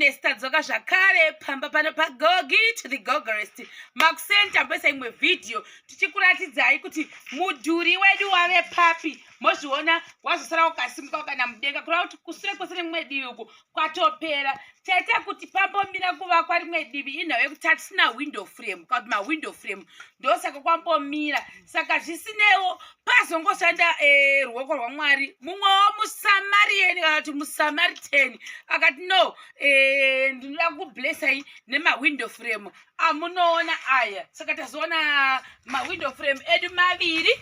goodness, tadzoka zvakare pamba pano paGogi to the Gogerest. Makuseni tamboisa imwe vhidhiyo tichikuratidzai kuti mudhuri wedu wave papi. Mozviona wazosara ukasimuka kana mudenga, kureva kuti kusure kwese nemumwe divi uku kwatopera. Chaita kuti pambomira kuvakwa rimwe divi inhau yekuti tatisina window frame kana kuti mawindow frame, ndosaka kwambomira. Saka zvisinewo pazongoshanda ruoko rwaMwari. Mumwewo muSamarian kana kuti muSamaritan akati, "No, ndinoda kublessai nemawindow frame amunoona aya." Saka tazoona mawindow frame edu maviri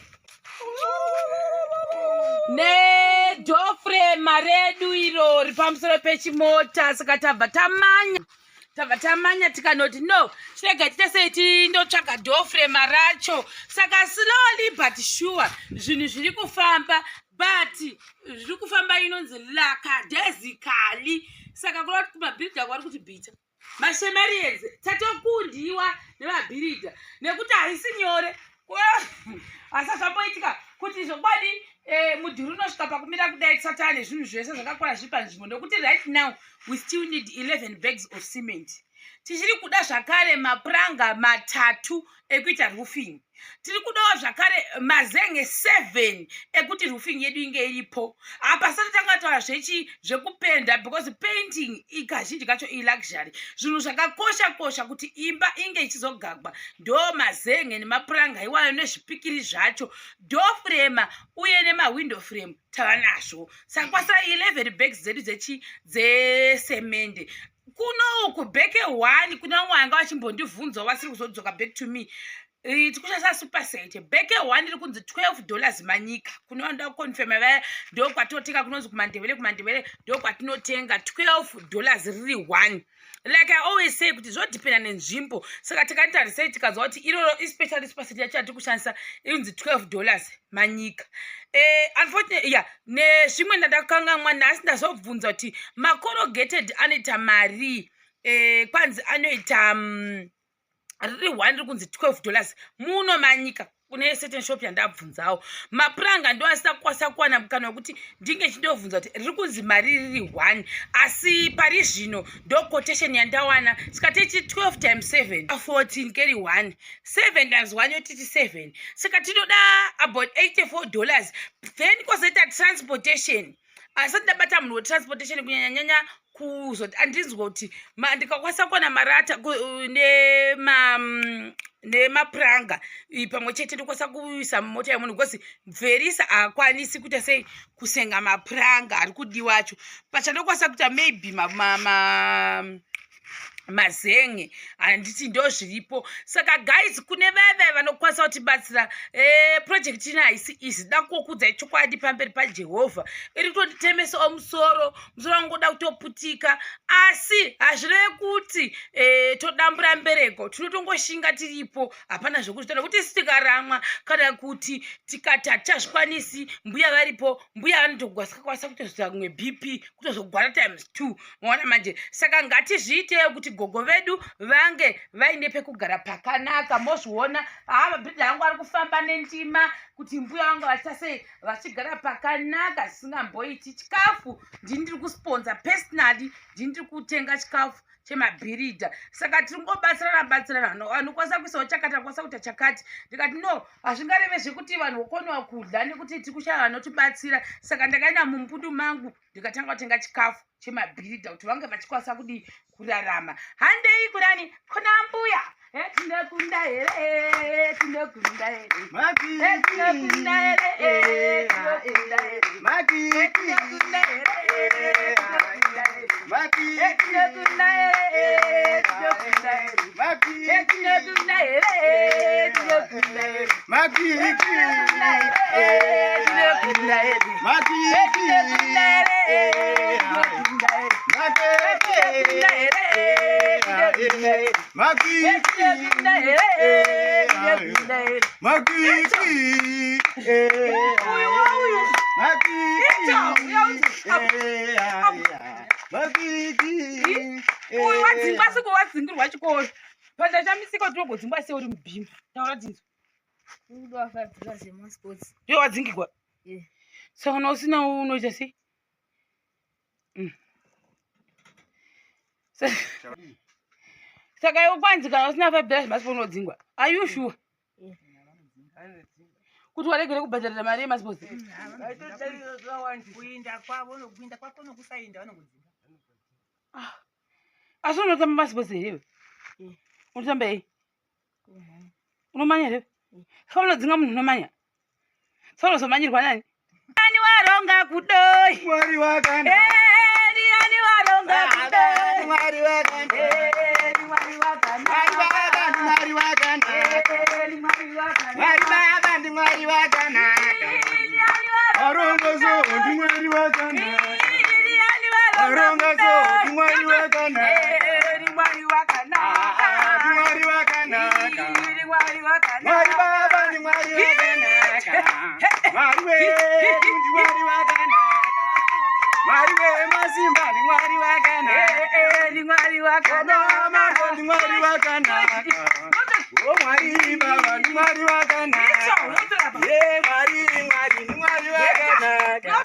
nedoor frame redu irori pamusoro pechimota. Saka tabva tamanya tikanoti, "No, chirega tiite sei, tindotsvaga door frame racho." Saka slowly but sure zvinhu zviri kufamba, but zviri kufamba inonzi lackadaisically. Saka kuda kuti kumabhiridha kwari kuti bhita maShemarians, tatokundiwa nemabhiridha nekuti haisi nyore. Asi zvamboitika kuti zvokwadi mudhuri unosvika pakumira kudai tisati ane zvinhu zvese zvakakwana zviri panzvimbo, nekuti right now we still need 11 bags of cement. Tichiri kuda zvakare mapuranga matatu ekuita roofing. Tiri kudawo zvakare mazenge 7 ekuti roofing yedu inge iripo. Hapasati tangataura zvechi zvekupenda, because painting kazhinji kacho iluxury. Zvinhu zvakakosha kosha kuti imba inge ichizogagwa ndo mazenge nemapuranga iwayo nezvipikiri zvacho, door frame uye nemawindow frame tava nazvo. Saka kwasara 11 bags dzedu dzechi dzesemende. Kuno uku bag 1, kuna vamwe vanga vachimbondibvunzawo vasiri kuzodzoka back to me, tikushandisa Superset. Bag 1 iri kunzi $12 manyika. Kune vanoda kuconfirma vaya, ndo kwatinotenga, kunonzi kuMandevele. KuMandevele ndo kwatinotenga, $12 riri 1. Like I always say kuti zvodhipenda nenzvimbo. Saka tikatarisei tikanzwa kuti iroro, especially Superset yacho yatiri kushandisa, inonzi $12 manyika. Unfortunately, ya, nezvimwe ndandakangamwa nhasi. Ndazobvunza kuti macorrugated anoita mari. Kwanzi anoita riri 1 riri kunzi $12 muno manyika, kune certain shop yandabvunzawo. Mapuranga ndo asina kukwanisa kuwana mukana wekuti ndinge chindobvunza kuti riri kunzi mari riri 1, asi pari zvino ndo quotation yandawana. Saka tichi 12 times 7, 14 keri 1, 7 times 1 yotiti 7. Saka tinoda about $84. Then kwozoita transportation. Asati ndabata munhu wetransportation, kunyanyanyanya kuzoti andinzwa kuti ndikakwanisa kuwana marata nemapuranga pamwe chete, ndokwanisa kuisa mumota yemunhu, because mverisa haakwanisi kuita sei kusenga mapuranga ari kudiwa acho. Pachandokwanisa kuita maybe mazenge, handiti ndo zviripo. Saka guys, kune vaya vanokwanisa kutibatsira, project ino haisi easy. Da kukuudzai chokwadi pamberi paJehovha, iri kutonditemesawo musoro. Musoro wangu uda kutoputika, asi hazvireve kuti todambura mbereko. Tinotongoshinga, tiripo, hapana zvekuzvita, nekuti isi tikaramwa kana kuti tikati hatichazvikwanisi, mbuya varipo. Mbuya vanotokwanisa kutozoita kumwe BP, kutozogwara times two. Maona manje? Saka ngatizviitei kuti gogo vedu vange vaine pekugara pakanaka. Mozviona, haa, mabhiridha angu ari kufamba nendima kuti mbuya vange vachiita sei, vachigara pakanaka zvisingamboiti. Chikafu ndini ndiri kusponsor personally, ndini ndiri kutenga chikafu chemabhiridha. Saka tiri ngobatsirana batsirana. Vanokwanisa kuisawo chakati, anokwanisa kuita chakati. Ndikati, "No, hazvingareve zvekuti vanhu vokoniwa kudya nekuti tiri kushaya vanotibatsira." Saka ndakaenda mumbudu mangu, ndikatanga kutenga chikafu chemabhiridha kuti vange vachikwanisa kudii, kurarama. Handei kunani, kuna mbuya. Tinokunda here? Tinokunda here? Tinokunda here? Tinokunda here? Tinokunda here? Tinokunda here? Tinokunda here? Tinokunda here? Tinokunda here? Tinokunda here? Tinokunda here? Tinokunda here? Tinokunda here? Tinokunda here? Tinokunda here? Tinokunda here? Tinokunda here? Uyu uyu. Ita, uyu wadzingwa siko, wadzingirwa chikoro pandachamisika kuti ugodzingwa sei uri mubhimba. Taura dzinzo. Kuda zvemasports. Iwe wadzingirwa? Yeah. Saka kana usina unoita sei? Saka iwe kwanzi kana usina $5 masipo unodzingwa. Are you sure? Kuti waregere kubhadharira mari yemasiposi? Kuinda kwavo kuinda kwako nokusainda vanongodzinga. Ah. Asi unotamba masiposi here iwe? Unotamba ei? Unomanya here? Saka unodzinga munhu unomanya? Saka unozomanyirwa nani? Ani waronga kudoi? Mwari wakanaka. Ani waronga kudoi? Mwari wakanaka. Mwari wakanaka. Mwari baba ndi Mwari wakanaka. Mwari wakanaka. Mwari baba ndi Mwari wakanaka. Arongozo ndi Mwari wakanaka. Arongozo ndi Mwari wakanaka. Mwari wakanaka. Ndi Mwari wakanaka. Mwari wakanaka. Mwari baba ndi Mwari wakanaka. Mwari wedu ndi Mwari wakanaka. Mwari wemasimba ndi Mwari wakanaka. Mwari wakanaka. Mambo ndi Mwari wakanaka. O Mwari baba ndi Mwari wakanaka. Ye Mwari Mwari ndi Mwari wakanaka.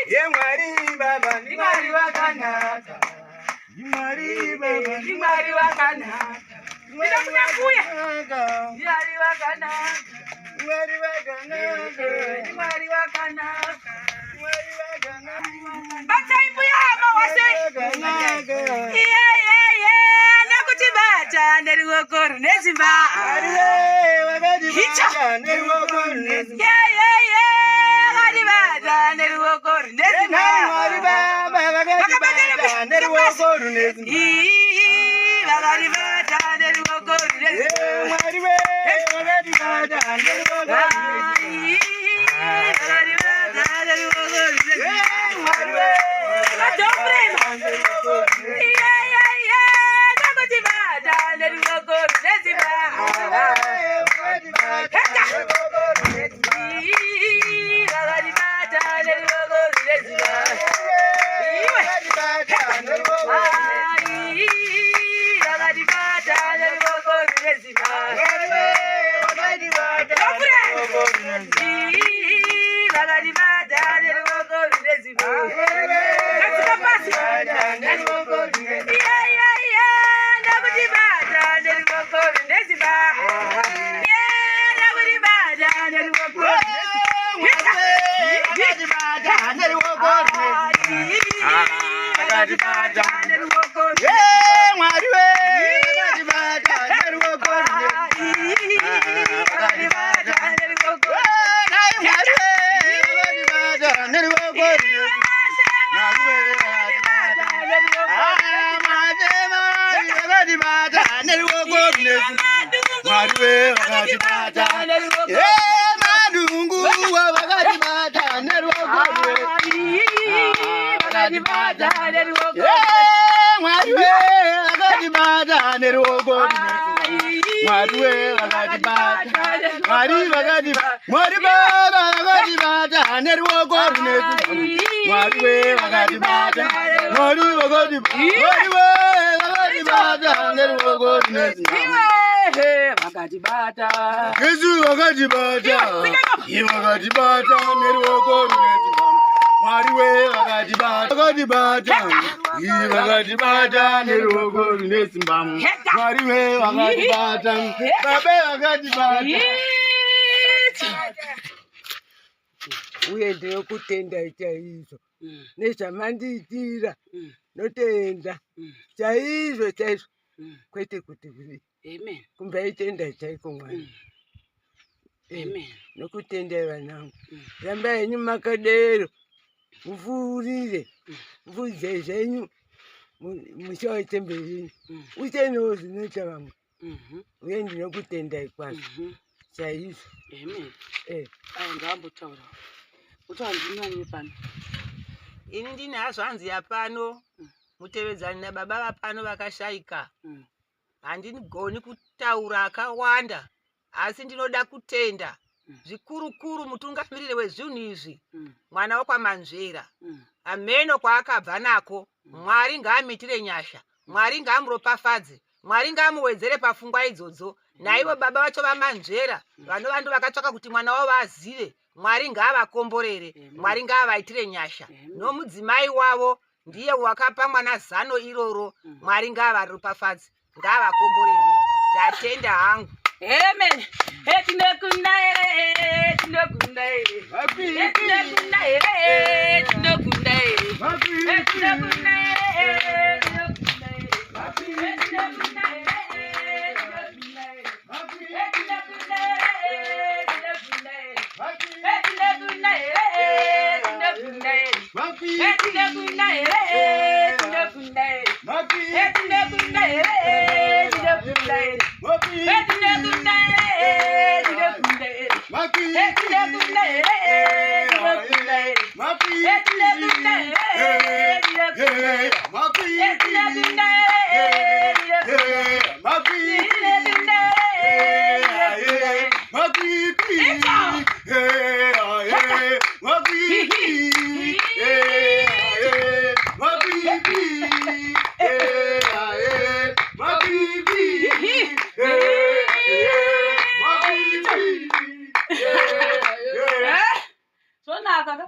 Ye Mwari baba ndi Mwari wakanaka. Ndi Mwari baba ndi Mwari wakanaka. Mwari Ndinokuda wakanaka. Mwari wakanaka. Mwari wakanaka. Mwari wakanaka. Mwari wakanaka. Batai mbuya hama wase. Wakanaka. Iye iye iye nakuti bata neruoko rune simba. Mwari we wakatibata Hicha. neruoko rune simba. Iye iye iye akatibata neruoko rune simba. Nhai Mwari baba vakatibata neruoko rune simba. Ii vakatibata neruoko rune Ye simba. Mwari we vakatibata neruoko rune simba. Ii vakatibata neruoko rune Ye simba. Mwari we Madhofrema. neruoko rune simba. Iye iye iye nakuti bata neruoko rune simba. Vakatibata neruoko rune simba. Ii vakatibata neruoko rune simba. Vakatibata neruoko rune Ai, vakatibata neruoko rune simba. Mwari we vakatibata neruoko rune simba. Ii, vakatibata neruoko rune simba. Mwari we Gadzika pasi. vakatibata neruoko rune simba. Iye, iye, iye, ndakutibata neruoko rune simba. Iye, ndakutibata neruoko rune simba. Ai, vakatibata neruoko rune Ai, vakatibata neruoko Neruoko Mwari we vakatibata Mwari vakatibata Mwari baba vakatibata neruoko rune simba Mwari we vakatibata Mwari vakatibata Mwari we vakatibata neruoko rune simba Vakatibata. Jesu vakatibata Iye vakatibata neruoko rune simba Mwari we vakatibata vakatibata Iye vakatibata neruoko rune simba Mwari we vakatibata Baba vakatibata Uye ndinokutendai chaizvo nezvamandiitira. Notenda chaizvo chaizvo, kwete kuti kudii. Amen. Kumbaitenda chaiko mwana. Amen. Nokutendai vanangu, rambai henyu makadero, mupfuurire mupfuudzei zvenyu musha wetemberi yenyu uchenewo zvinoita vamwe. Uye ndinokutendai kwazvo chaizvo. Amen. Eh. Aya ngaambotaura. Kutaura ndinani pano. Ini ndine hazvanzi yapano, mutevedzani nababa vapano vakashaika. Handigoni kutaura akawanda, asi ndinoda kutenda zvikurukuru mutungamiriri wezvinhu izvi, mwana wokwaManzvera. Hameno kwaakabva nako. Mwari ngaamuitire nyasha, Mwari ngaamuropafadze, Mwari ngaamuwedzere pafungwa idzodzo. Naivo baba vacho vaManzvera vanova ndo vakatsvaka kuti mwana wavo azive, Mwari ngaavakomborere, Mwari ngaavaitire nyasha nomudzimai wavo. Ndiye wakapa mwana zano iroro. Mwari ngaavaropafadze, ngaavakomborere. Ndatenda hangu. Amen. Tinokunda here, tinokunda here. Tinokunda here, tinokunda here. Tinokunda here, tinokunda here. Tinokunda here, tinokunda here. Tinokunda here, tinokunda here. Tinokunda here, tinokunda here. Tinokunda here, tinokunda here. Tinokunda here, tinokunda here. Tinokunda here, tinokunda here. Tinokunda here, tinokunda here. Tinokunda here, tinokunda here. Tinokunda here, tinokunda here. Tinokunda here, tinokunda here. Eh, zvonaka ka.